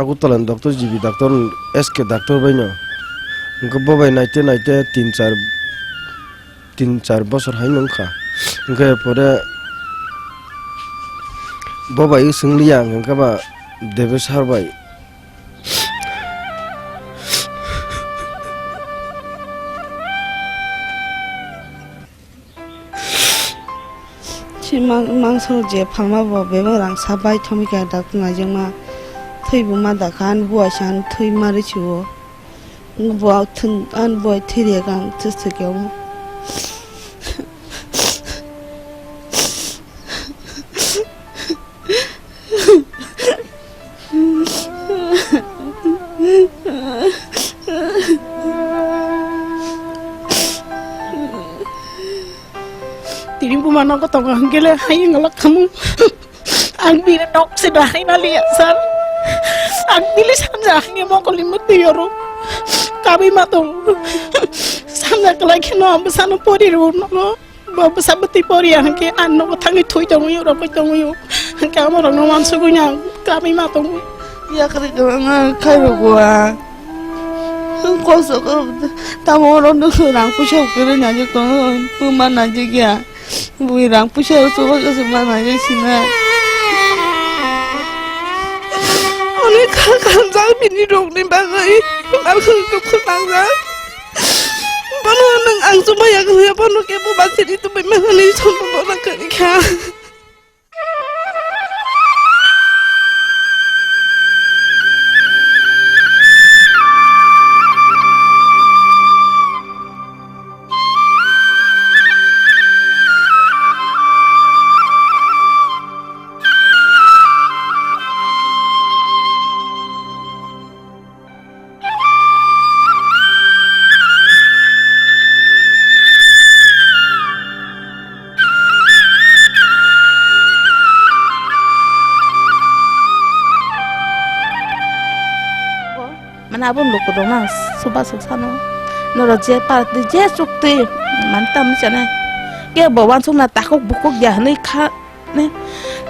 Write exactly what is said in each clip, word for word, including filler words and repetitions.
Utala ni doctor, G B doctor, S K doctor bai no. Hwnkhe bo bai naite naite tin char, tin char bosor hai no wngkha. Hwnkhe pore bo bai swng liya, hwnkhe ba Debesar bai. Si mang-, mangso je phalma bo bebak rang sa bai thomwi kha doctor naijakma. Thwi bo ma dakha, ani buai se ani thwi ma rw si o. Bo thun-, ani buai thwi rwkha ang thwi thwi khe omo. Tini buma nogo tongo hwnkhe le hayung alak khamu. Ang bini nok se dahai maliya sir. Ang bini sanja hangni mokol ni mukti yoro. Kabi ma tongo. Sanja kalai kheno ang bwsano pori rw nogo. Bo bwsa bwtwi poriya hwnkhe ang nogo thangwi thwi tongwi rwpwi tongwi hwnkhe amo rokno wansugwi ang kamwi ma tongo. Yakarwi kwbangma khairokgo ang. Kosok tamo oro nwng rang puisa kwrwi naijak tongo, buma naijak ya. Bui rang puisa chubachu ma naijak sinai. Onek kha khamjak bini rokni bagwi. Ang khe dukhu nangjak. Bono nwng ang chumaya kwrwi, bono kebo bachini tubui mani sono bono kwrwi kha. Mane abo lukurok na suba suk sano. Norok je party je chukti mane tamni chane. Kebo wansuk na takhuk bukhuk ya hwnwi kha. Ne,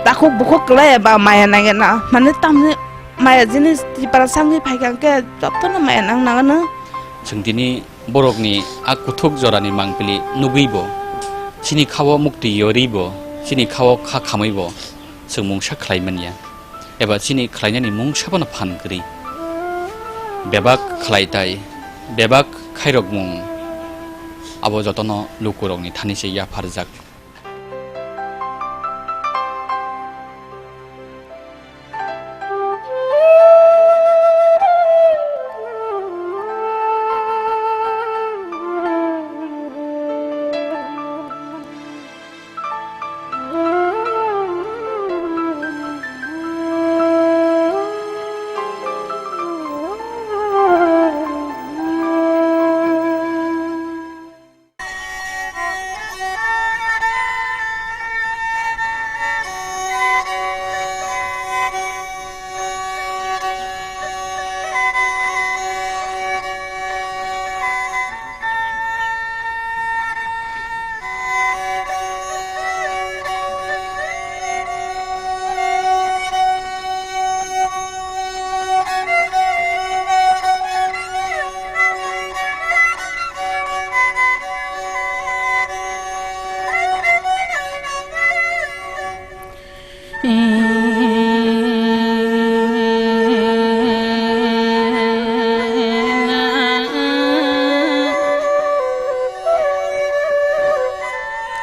takhuk bukhuk kwlai ba maya nangya na. Mane tamni maya jinis tipra sangwi phaikha khe jotono maya nang nangano. Chwng tini borokni a kuthuk jorani mangpili nugwibo, chini khao mukti yoribo, chini khao kha khamwibo chwng mungsa khlai manya, eba chini khlainani mungsa bono phan kwrwi. Bebak khlaitai, bebak khairokmung abo jotono lukurokni thani se yapharjak.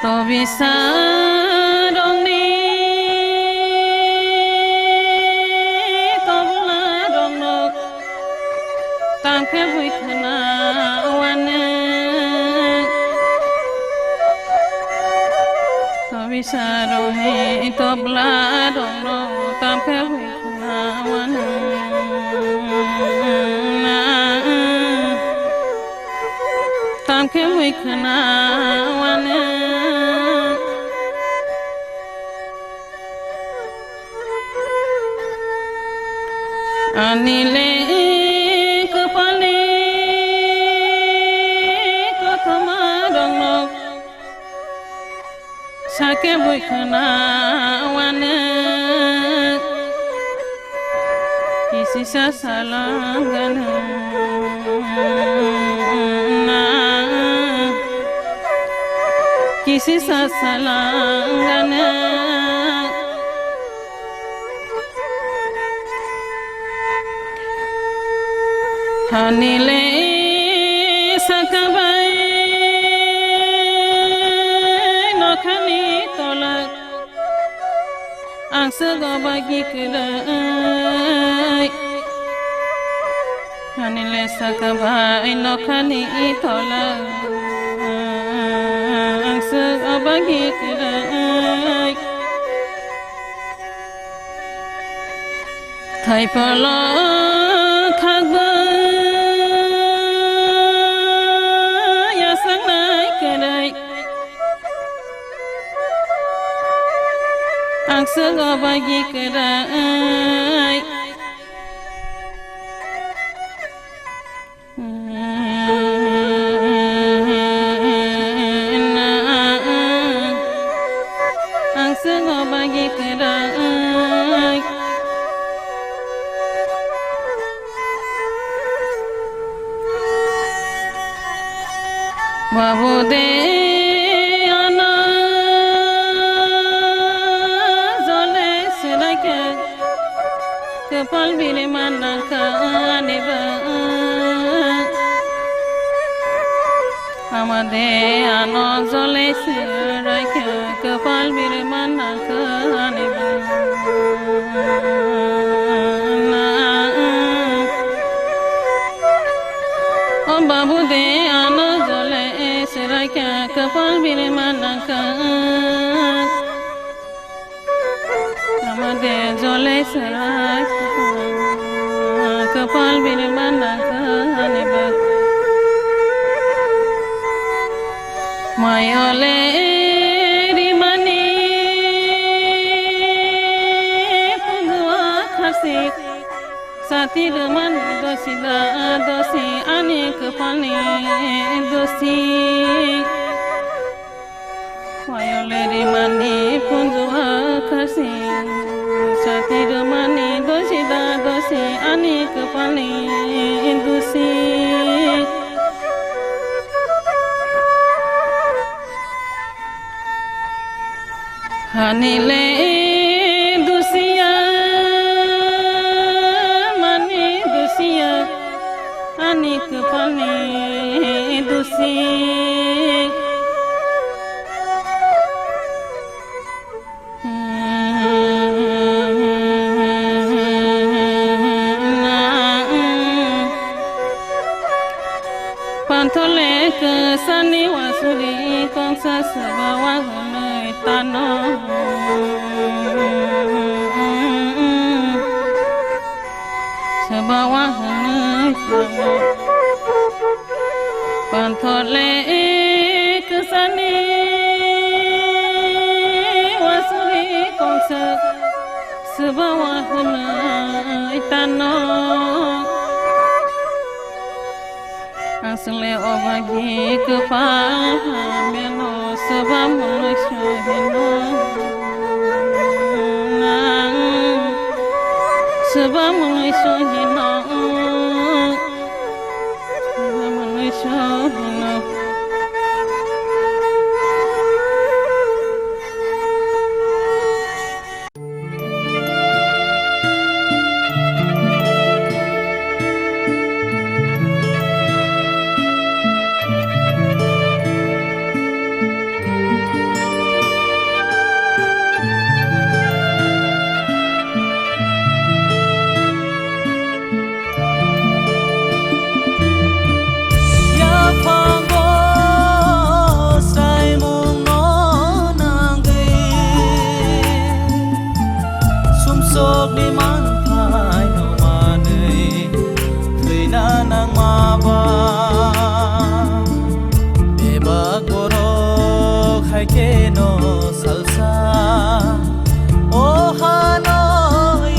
Tobisa rongni tobla rongno tangkhe bui khna wani. Tobisa rongni tobla rongno tangkhe bui khna wani. Tangkhe bui khna wani. Ani le kwpalni kothoma rokno sakhe bui khna wani. Kisa salangan na, kisi sa salangan. Hanile sakabai nokhani tolak. Ang swk o bagwi kwrwi. Ani le saka bai nokhani tola. Ang swk o bagwi kwrwi. Thaipolo khakbo yasangnai kwrwi. Ang swk o bagwi kwrwi. Ang swk o bagwi kwrwi. Babu de ano jole selaikhe, kwpal biri manna kha ani ba. Ama de ano jole selaikhe, kwpal biri manna kha ani ba. O babu de ano jole selaikhe, kwpal biri manna kha. Ama de jole selaikhe, kwpal biri manna kha ani ba. Mayole rimani phunjua kharsik. Sati rwmani dosi da dosi ani kwpalni dosi. Mayole rimani phunjua kharsik. Sati rwmani dosi da dosi ani kwpalni dosi. Hani le dusiya, mani dusiya, ani kwpalni dusi. Panthole kwsani wasuri kongsa swba wahwnwi tano. Swba wahwnwi tano. Panthole kwsani wasuri kongsa swba wahwnwi tano. Asle obagi kwpal hamyano swba mwnwi sohino. Nang swba mwnwi sohino. Swba mwnwi sohino. Yaphango sraimungno nangwi, sumsokni manthaino manwi thwina nangma ba. Bebak borok hai kheno salsa o hano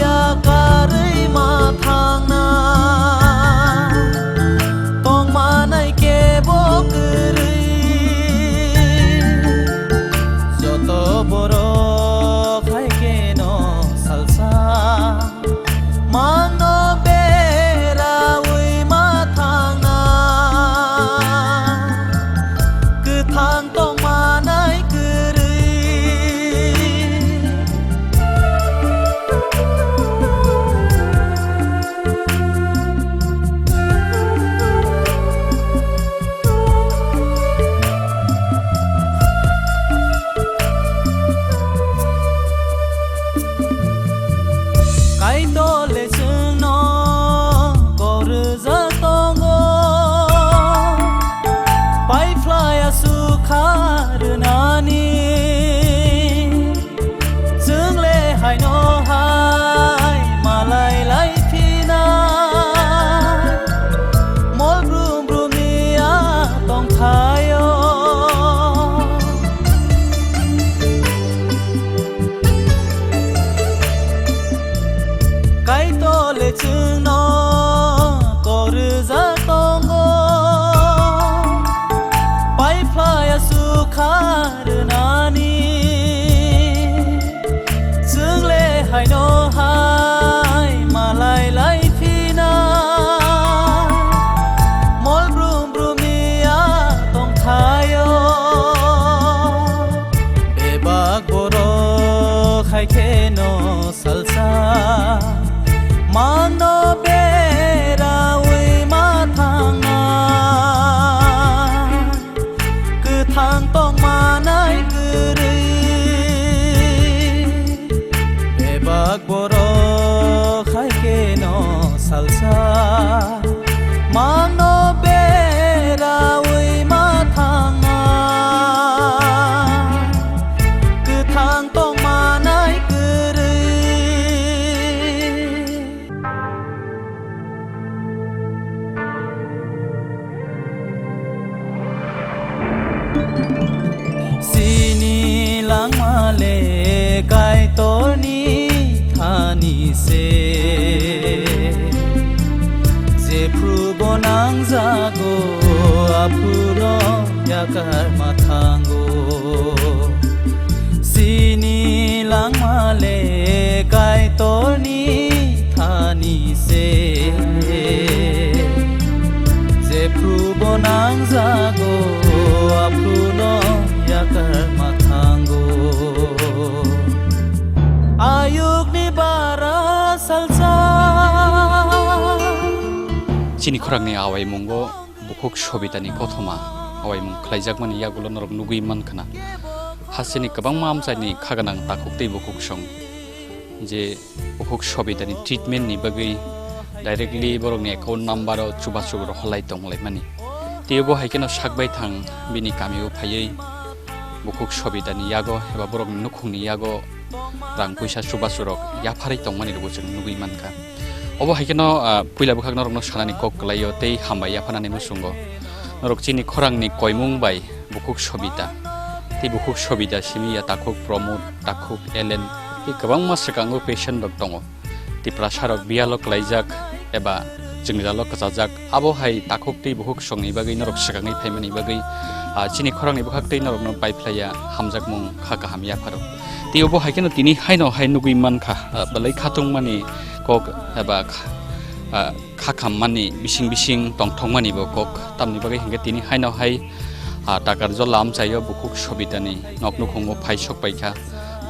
yakarwi ma thangna, tongmanai kebo kwrwi. Joto borok hai kheno salsa mangno Kaitorni thani se. Jephru bo nangjago, aphruno yakar ma thango. Sini langma le Kaitorni thani se. Jephru bo nangjago, aphruno yakar ma thango. Ayukni bara salsa. Chini khorangni awaimungo bukhuk Sobitani kothoma awaimung khlaijakmani yagulo norok nugwi mankha na. Hasteni kwbangma amchaini khaganang takhuk tei bukhuk song je bukhuk Sobitani treatment ni bagwi directly borokni account number o chubachu rok holai tonglaimani. Tei bo hai kheno sak baithang bini kamio phaiwi bukhuk Sobitani yago eba borokni nukhungni yago rang puisa chubachu rok yapharwi tongmani rokbo chwng nugwi mankha. Obo hai kheno, ah, puila bwkhak norokno sanani kok kwlaio tei hambai yaphanani muchungo. Norok chini khorangni koimung bai bukhuk Sobita. Tei bukhuk Sobita simi ya takhuk Pramod, takhuk Elen, tei kwbangma swkango patient rok tongo. Tiprasa rok biyalo kwlaijak eba jwngjalo kwchajak. Abo hai takhuk tei bukhuk songni bagwi norok swkangwi phaimani bagwi, ah, chini khorangni bwkhak tei norokno paiphlaiya hamjakmung kha kaham yapharo. Tei obo hai kheno tini haino hai nugwi mankha, ah, belai khatungmani kok eba kha-, ah, khakhammani bising bising tongthokmani bo kok. Tamni bagwi hinkhe tini haino hai, ah, Takarjala amchaio bukhuk Sobitani nok nukhungo phai sok paikha.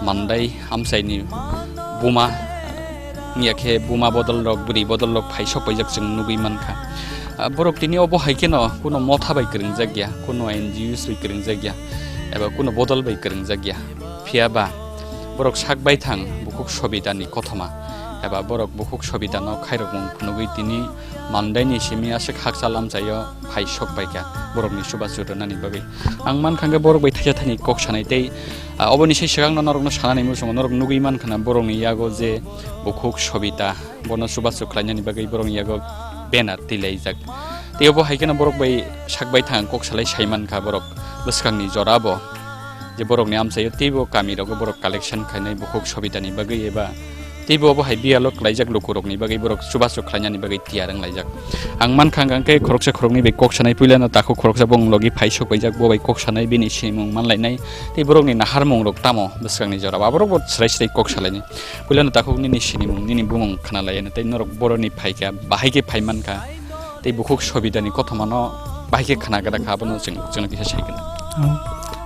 Mandai amchaini buma, wngya khe buma bodol rok, bwrwi bodol rok phai sok paijak chwng nugwi mankha. Ah, borok tini obo hai kheno kuno motha bai kwrwngjak ya, kuno N G Os bai kwrwngjak ya, eba kuno bodol bai kwrwngjak ya. Phiya ba borok sak baithang bukhuk Sobitani kothoma, eba borok bukhuk Sobitano khairokmung phunugwi tini Mandaini simi aswk hakchal amchaio phai sok paikha borokni chubachu rwnani bagwi. Ang mankha hwnkhe borok bai thaisa thani kok sanai tei, ah, oboni sai swkangno norokno sanani muchungo norok nugwi mankha na borokni yago je bukhuk Sobita bono chubachu khlainani bagwi borokni yago banner twilaijak. Tei obo hai kheno borok bai sak baithang kok salai sai mankha borok bwskangni jora bo. Je borokni amchaio teibo kamirogo borok collection khainai bukhuk Sobitani bagwi eba teibo obo hai biyalo kwlaijak lukurokni bagwi borok chubachu khlainani bagwi tiyar wnglaijak. Ang mankha hwnkhe khoroksa khoroknwi bai kok sanai puilano takhuk khoroksa bong logi phai sok paijak bo bai kok sanai bini sinimung manlainai tei borokni naharmungrok tamo bwskangni jorao aborokbo swrai swrai kok salainai. Puilano takhuk nini sinimung nini bumung khna laiya tei norok boroni phaikha bahai khe phai mankha. Tei bukhuk Sobitani kothomano bahai khe khna gra kha, abono chwng, chwngno kisa sai gana. Oh,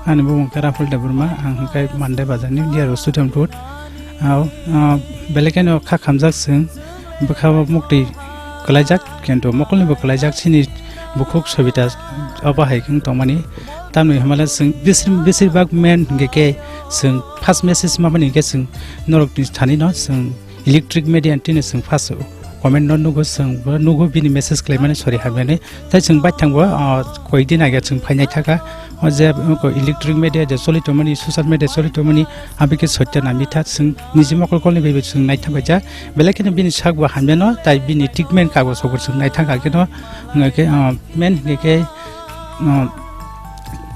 ani bumung khe Raful Debbarma, ang hwnkhe Mandai bazarni D R O student road. Oh, ah, belai kheno kha khamjak chwng, bwkha o muktwi kwlaijak, kintu mokolnibo kwlaijak, chini bukhuk Sobita obo hai wng tongmani. Tamni hwnmale chwng bisir, bisir bak main hwnkhe khe chwng first message mamani hwnkhe chwng norokni thanino chwng electric media tini chwng first comment no nugo, chwng bo nugo bini message khlaimani sori hamyani. Tai chwng baithang bo, ah, koi din age chwng phainai thaka. O je, ko electric media je choli tongmani, social media choli tongmani, abike soitya na mitha chwng niji mokol kolni bai chwng naithak baija. Belai kheno bini sak bo hamyano, tai bini treatment kago sobo chwng naithak age no, hwnkhe, ah, main hwnkhe, ah,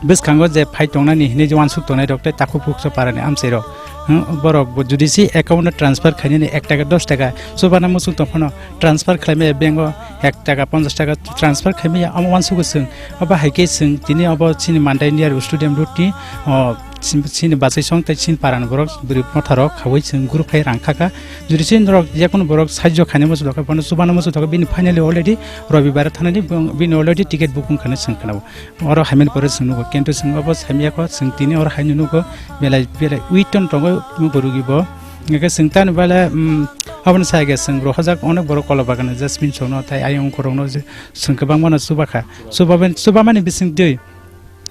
bwskango je phai tongnani hinwi je uansuk tongnai rok tei takhuk bukcha parani amchai rok. Hmm, borok bo judi se account o transfer khainani ek taka dos taka chubana muchung tong phano transfer khlaimaya bank o ek taka ponchash taka transfer khaimaya omo uansugo chwng. Obo hai khe chwng tini obo chini Mandai near student road ni, o, chini, chini bachai song tei chini para ni borok bwrwi motha rok khaui chwng group khai rang khaka. Judi se norok yakunu borok sahajyo khainai muchung tong kha bono chubana muchung tong kha bini finally already Robibar thanani bini already ticket booking khainai chwng khna bo. Oro hamya ni pore chwng nugo, kintu chwng obo hamya kho, chwng tini oro haino nugo, belai, belai wi ton tongo nugo rugi bo. Hingke chwng tani bale, um, aboni sai khe chwng rohorjak onek borok kola bagana jasmine chwngno, tai ayang ongkhorokno je chwng kwbangmano chubakha. Chubaben-, chubamani bising twi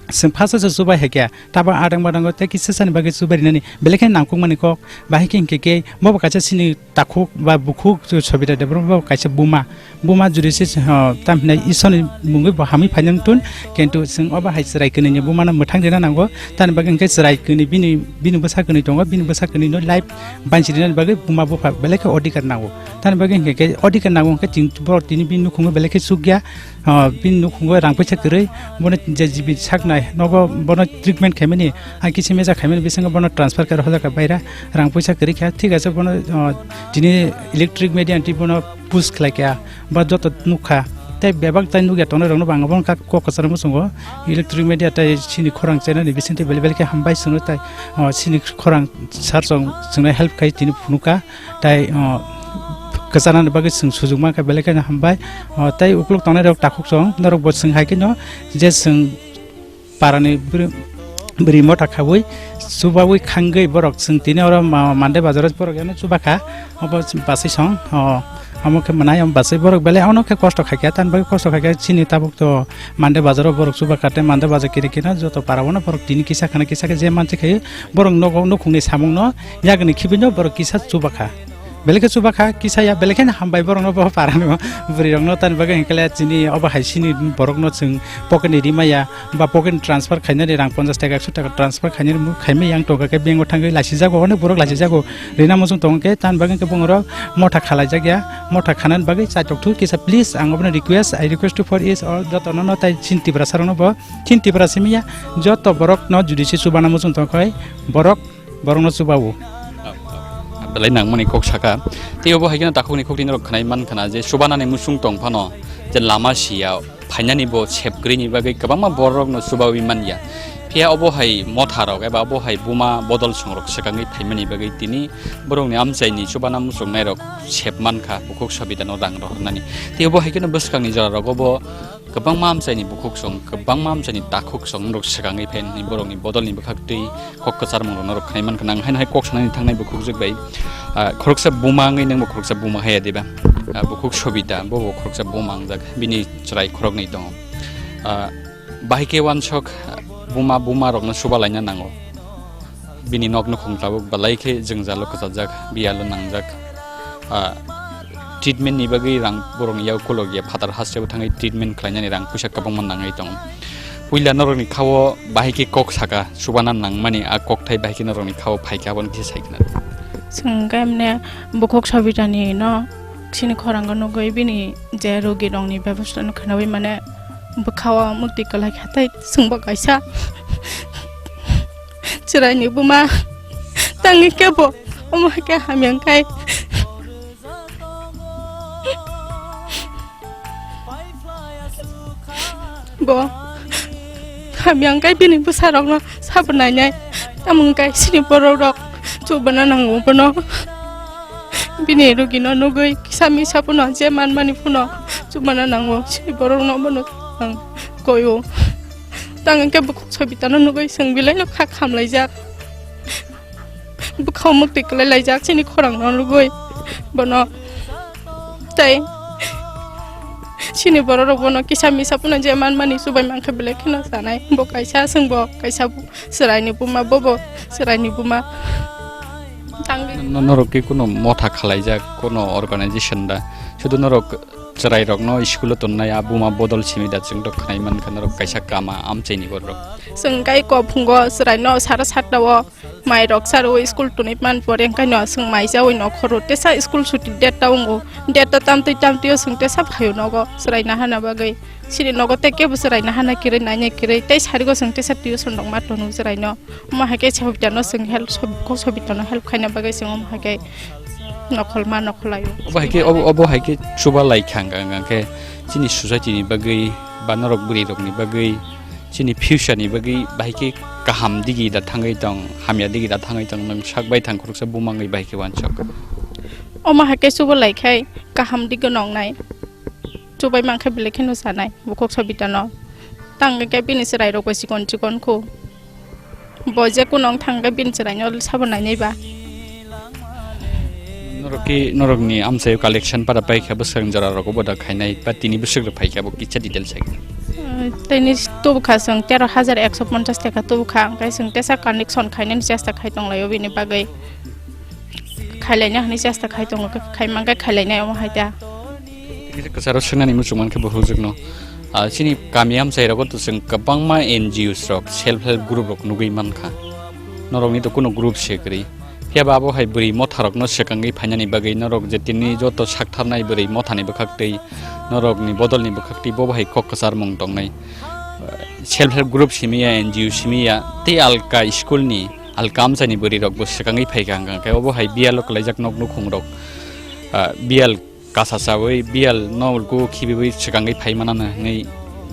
chwng phasa se chubai hai khe, tabo adang badango tei kisa sani bagwi chubai rinani belai khe nangkukmani kok, bahai khe hingke khe bobo kaisa chini takhuk ba bukhuk Sobita Debbarma bo kaisa buma. Buma juri se, ho, tam hinai Isor ni mungwi bo hamwi phainai wng tun, kintu chwng obo hai chwrai kwnwi ni buma no mwthang rina nango. Tamni bagwi hwnkhe chwrai kwnwi bini, bini bwsa kwnwi tongo, bini bwsa kwnwi no life banchi rina bagwi buma bupha belai khe odhikar nango. Tamni bagwi hwnkhe khe odhikar nango hwnkhe chwng borok tini bini nukhungo belai khe chukya. Ah, bini nukhungo rang puisa kwrwi, bono je G B saknai, nogo bono treatment khaimani, ah, kisi mesa khaimani bisingo bono transfer khe rohorjak kha baira, rang puisa kwrwi kha, thik ase bono, ah, tini electric media twi bono push khlai kha, ba joto nukha, tei bebak tai nukya tongnai rokno bo ang bono kok kwcharo muchungo, electric media tai chini khorang channel ni bisingtwi belai belai khe hambai chwngno tai, ah, chini khorang sir chwng chwngno help khai tini phunukha. Tai, o, kwchanani bagwi chwng sujuk mankha, belai kheno hambai. O, tai ukuluk tongnai rok takhuk chwng, norok bo chwng hai kheno je chwng parani bwrwi, bwrwi motha khaui chubaui khangwi borok chwng tini oro ma-, Mande bazaro borok yano chubakha, obo bachai song, o, omo khe mwnai, omo bachai borok belai ono khe kosto khaikha, tani bagwi kosto khaikha chini tabuk to Mande bazaro borok chubakha tei Mande bazar kiri kiri joto para bono borok tini kisa khana kisa khe je manchi khaio borok nogo nukhungni samungno yagni khibino borok kisa chubakha. Belai khe chubakha, kisa ya, belai kheno hambai borokno bo parano bwrwirokno tani bagwi hinkhe le chini obo hai chini borokno chwng pocket ni rimaya ba pocket ni transfer khainani rang ponchash taka, ekso taka transfer khainani mu-, khaimai yang tongkha khe bank o thangwi laisijago, onek borok laisijago, rina muchung tongkhe tani bagwi hinkhe borok motha khalaijak ya, motha khanani bagwi chaitok thu kisa please ang obono request, I request to for is all jotono no tai chini Tiprasa rokno bo chini Tipra simi ya joto borokno judi se chubana muchung tongkhai borok borokno chubao. Belai nangmani kok saka. Tei obo hai kheno takhukni khokti norok khwnai mankha na je chubanani muchung tong phano je lama siya phainani bo sep kwrwini bagwi kwbangma borokno chubaui manya. Phiya obo hai motha rok eba obo hai buma bodol songrok swkangwi phaimani bagwi tini borokni amchaini chubana muchungnai rok sep mankha bukhuk Sobitano rang rohornani. Tei obo hai kheno bwskangni jora rogo bo Kwbangma amchaini bukhuk song, kwbangma amchaini takhuk song norok swkangwi phainani borokni bodolni bwkhak twi kok kwcharmung rok norok khnai mankha. Nang haino hai kok sanani thangnai bukhukjwk bai, ah, khoroksa buma wngwi nangbo khoroksa buma haya diba? Ah, bukhuk Sobita, bobo khoroksa buma wngjak, bini chwrai khoroknwi tongo. Ah, bahai khe uansok, ah, buma, buma rokno suba laina nango. Bini nok nukhung tabuk belai khe jwngjalo kwchajak, biyalo nangjak. Ah, treatment ni bagwi rang borokni yago kolok ya, phatar hasteo thangwi treatment khlainani rang puisa kwbangma nangwi tongo. Puila norokni khao bahai khe kok saka, chubana nangmani a kokthai bahai khe norokni khao phaikha, abono kisa sai khna. Chwng khe mane bukhuk Sobitani no chini khorango nugwi bini je rogi rokni bebosta no khnawi mane bwkhao mukti kwlai kha tei chwngbo kaisa chwraini buma tangwi kebo omo hai khe hamya wngkhai. Bo hamya wngkhai bini bwsarokno sabo nainai. Tamo wngkhai chini borokrok chubana nango bono. Bini rugino nugwi kisa misa phano je manmani phano chubana nango. Chini borokno bono ang koyo. Tang hwnkhe bukhuk Sobitano nugwi chwng belaino kha khamlaijak. Bwkhao mukti kwlai laijak chini khorangno nugwi bono. Tei chini bororok bono kisa misa phano je manmani chubai mankha belai kheno sanai. Bo kaisa chwngbo kaisa chwraini buma, bobo chwraini buma. Tangwi no-, norok khe kuno motha khalaijak, kuno organization da. Sudu norok chwrairokno school-o tonnai a buma bodol simi da, chwngno khnai mankha norok kaisa kama amchaini borok. Chwng kai kok phungo chwraino sara satta o mairok sarwi school tonwi man pore, hwnkhe no chwng mai chawi nokhoro tesa school suti date ta wngo. Date ta tamtwi tamtwi o chwng tesa phaio nogo chwraina hana bagwi. Chini nogo tei kebo chwraina hana kwrwi naina kwrwi tei sarigo chwng tesa tuition rok ma tono chwraino. Omo hai khe Sobitano chwng help, sob-, kok Sobitano help khaina bagwi chwng omo hai khe nokhol ma nokhol laio. Obo hai khe, obo, obo hai khe chuba lai kha hwnkha, hwnkha khe chini society ni bagwi ba norok bwrwi rokni bagwi chini future ni bagwi bahai khe kaham digi da thangwi tong, hamya digi da thangwi tong, nwng sak bai thang khoroksa buma wngwi bahai khe uansuk. Omo hai khe chuba lai khai kaham digi nongnai. Chubai mankha belai kheno sanai bukhuk Sobitano. Tang hwnkhe bini chwrairok bai chikon chikon kho. Bo je kuno wng thang hwnkhe bini chwraino sabo nainai ba. Norok ki, norokni amchaio collection para paikha bwskang jora rogo boda khainai ba tini bwswk rok phaikha bo kisa detail sai. Eh, tini tubukha chwng tero hajar ekso ponchash taka tubukha, hwnkhe chwng tesa connection khainani chesta khai tonglaio bini bagwi. Khailaina hwnwi chesta khai tongo, khai mankha khailainai omo hai ta. Kisa kwcharo swngnani muchung mankhe bo hujukno. Ah, chini kami amchai rogo to chwng kwbangma N G Os rok, self help group rok nugwi mankha. Norokni to kuno group se kwrwi. Phiya ba abo hai bwrwi motharokno swkangwi phainani bagwi norok je tini joto saktharnai bwrwi mothani bwkhaktwi, norokni bodolni bwkhaktwi bo hai kok kwcharmung tongnai. Self help group simi ya, N G O simi ya, tei alka school ni, alka amchaini bwrwi rok bo swkangwi phaikha hwnkha khe obo hai biyalo kwlaijak nok nukhung rok, ah, biyal kasa chawi biyal no ulku khibiwi swkangwi phai manana hwnwi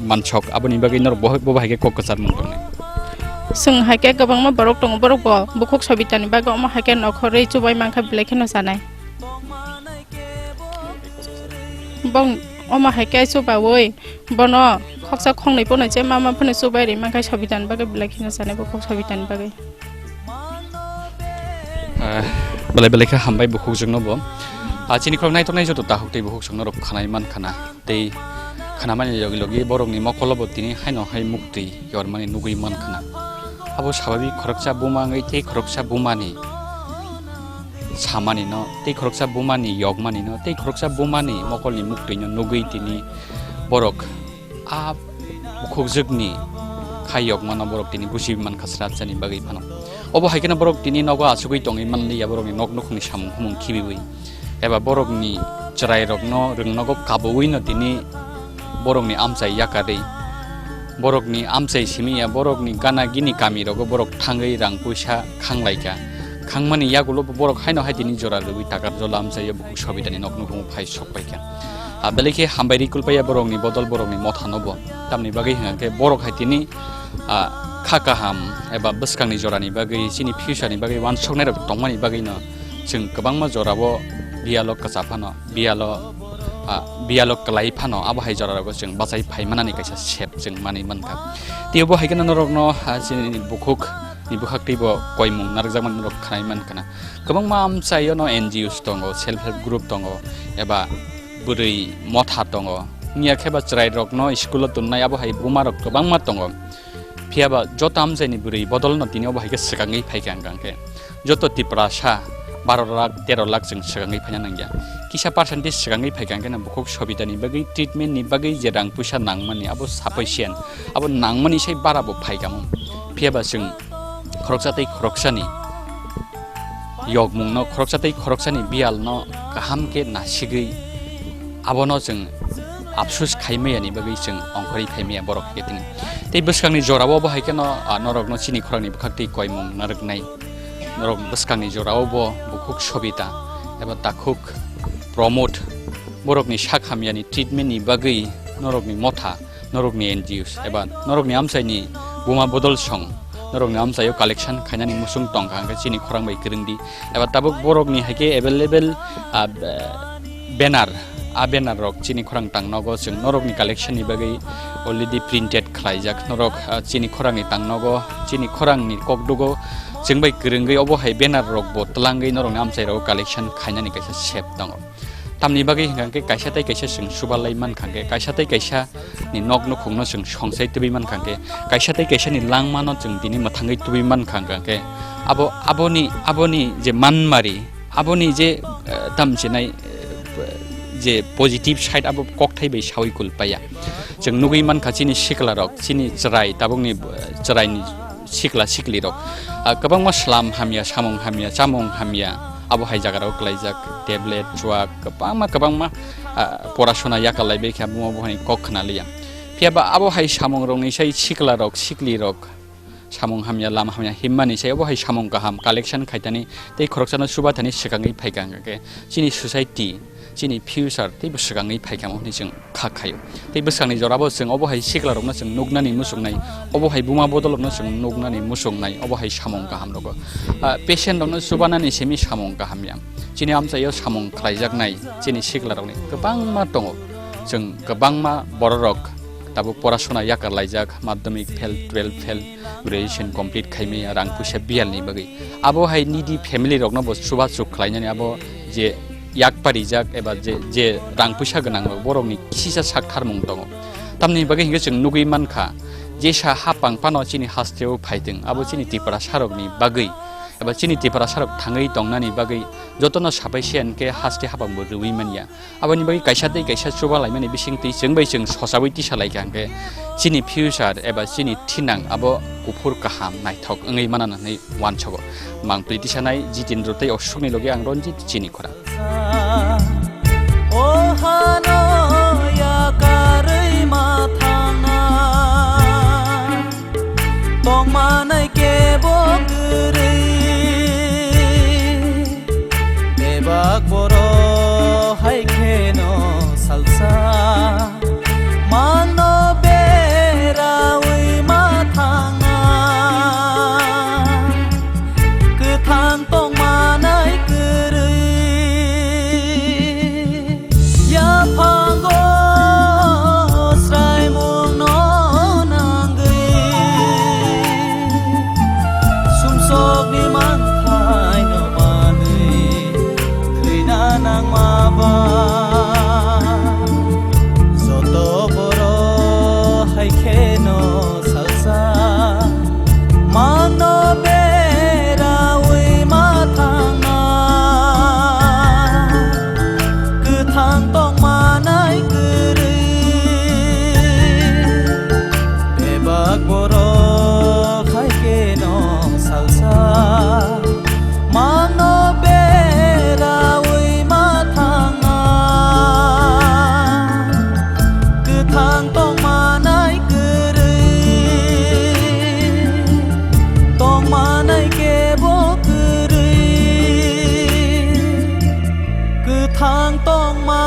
mansok, aboni bagwi norok bo, bo hai khe kok kwcharmung tongnai. Chwng hai khe kwbangma borok tongo, borok bo bukhuk sobitani bagwi omo hai khe nokhorwi chubai mankha belai kheno chanai. Bong omo hai khe chubawi bono khoksa khongnwi phano je mama phano chubai ri mankha sobitani bagwi belai kheno chanai bukhuk sobitani bagwi. Ah, belai belai khe hambai bukhukjwkno bo. Ah, chini khorok naithoknai joto takhuk tei bukhukjwkno rok khanai mankhana. Tei khanamani logi logi borokni mokolo bo tini haino hai muktwi yormani nugwi mankhana. Abo sababik khoroksa buma wngwi tei khoroksa bumani samani no, tei khoroksa bumani yokmani no, tei khoroksa bumani mokolni muktwi no nugwi tini borok a bukhukjwkni khai yokmano borok tini buchi mankha srapjani bagwi phano. Obo hai kheno borok tini nogo achugwi tongwi manliya, borokni nok nukhungni samung humung khibiwi eba borokni chwrairokno rwngnogo kabuwino tini borokni amchai yakarwi, borokni amchai simi ya, borokni gana gini kamirogo borok thangwi rang puisa khanglaikha. Khangmani yagulo borok haino hai tini jora rwwi takar jola amchaio bukhuk sobitani nok nukhungo phai sokpaikha. Ah, belai khe hambai ri kulpaiya borokni bodol borokni mothano bo. Tamni bagwi hwnkha khe borok hai tini, ah, kha kaham eba bwskangni jorani bagwi, chini future ni bagwi uansuknai rok tongmani bagwi no chwng kwbangma jorao biyalo kwcha phano, biyalo, ah, biyalo kwlai phano abo hai jora rogo chwng bachai phai manani kaisa sep chwng manwi mankha. Tei obo hai kheno norokno, ah, chini bukhuk ni bwkhak tei bo koimung narwkjakmani norok khanai mankha na. Kwbangma amchaio no N G Os tongo, self help group tongo, eba bwrwi motha tongo. Wngya khe ba chwrairokno school-o tonnai abo hai bumarok kwbangma tongo. Phiya ba joto amchaini bwrwi bodolno tini obo hai khe swkangwi phaikha hwnkha khe joto Tiprasa baro lakh, tero lakh chwng swkangwi phaina nangya. Kisa percentage swkangwi phaikha hwnkhe no bukhuk sobitani bagwi, treatment ni bagwi je rang puisa nangmani abo sufficient, abo nangmani sai bara bo phaikha mo. Phiya ba chwng khoroksa tei khoroksani yokmungno, khoroksa tei khoroksani biyalno kaham khe nasigwi abono chwng apsus khai maya ni bagwi chwng ongkhorwi phai maya borok khe tini. Tei bwskangni jorao bo hai kheno, ah, norokno chini khorangni bwkhak tei koimung narwknai. Norok bwskangni jorao bo bukhuk Sobita eba takhuk Pramod borokni sak hamyani treatment ni bagwi norokni motha, norokni N G Os eba norokni amchaini buma bodol song, norokni amchaio collection khainani musung tongkha, hwnkhe chini khorang bai kwrwngdi. Eba tabuk borokni hai khe available, ah, be-, banner, a banner rok chini khorang tang nogo chwng norokni collection ni bagwi already printed khlaijak. Norok, ah, chini khorangni tang nogo, chini khorangni kokdugo chwng bai kwrwngwi obo hai banner rok bo twlangwi norokni amchai rogo collection khainani kaisa sep tongo. Tamni bagwi hwnkha khe kaisa tei kaisa chwng chubalai mankha khe, kaisa tei kaisa ni nok nukhungno chwng songsai tubui mankha khe, kaisa tei kaisa ni langmano chwng tini mwthangwi tubui mankha khe, abo, aboni, aboni je manmari, aboni je, eh, tamchinai, eh, je positive side abo kokthai bai sawi kulpaya. Chwng nugui mankha chini siklarok, chini chwrai, tabukni, eh, chwraini sikla siklirok, ah, kwbangma slam hamya, samung hamya, chamung hamya, abo hai jagarao kwlaijak, tablet, chuak, kwbangma, kwbangma, ah, porasona yakarlaibai khe, buma buhani kok khna liya. Phiya ba abo hai samungrokni sai siklarok, siklirok, samung hamya, lama hamya himmani sai abo hai samung kaham collection khaitani tei khoroksano chubathani swkangwi phaikha hwnkha khe chini society, chini future teibo swkangwi phaikha hwnwi chwng kha khaio. Tei bwskangni jorabo chwng obo hai siklarokno chwng nuknani muchungnai, obo hai buma bodolrokno chwng nuknani muchungnai, obo hai samung kaham rogo. Ah, patient rokno chubanani simi samung kaham ya. Chini amchaio samung khlaijaknai chini siklarokni kwbangma tongo. Chwng kwbangma bororok tabuk porasona yakar laijak, madhyamik fail, twelve fail, graduation complete khaimaya rang puisa biyalni bagwi. Abo hai needy family rokno bo chubachu khlainani abo je yak parijak eba je, je rang puisa gwnang rok borokni kisisa sak tharmung tongo. Tamni bagwi hinkhe chwng nugui mankha, jesa hapang phano chini hasteo phaitwng, abo chini Tiprasa rokni bagwi eba chini Tiprasa rok thangwi tongnani bagwi jotono sapai se hinkhe haste hapang bo rwui manya. Aboni bagwi kaisa tei kaisa chuba laimani bising twi chwng bai chwng sochaui tisa laikha hinkhe Chini future eba chini thinang abo kuphur kaham naithok wngwi manana hinwi uansogo. Mangpili tisanai Jitendra tei Ashokni logi ang Ranjit chini khorang. O hano yakarwi ma thangna, tongmanai kebo kwrwi. Bebak borok hai kheno salsa mangno berawi ma thangna, kwthang tongmanai kwrwi. Yaphango sraimungno nangwi, sumsokni manthaino manwi thwina nangma ba. Joto borok hai kheno salsa mangno berawi ma thangna, kwthang tongmanai kwrwi. Bebak borok hai kheno salsa mangno berawi ma thangna, kwthang tongmanai kwrwi, tongmanai kebo kwrwi, kwthang tongma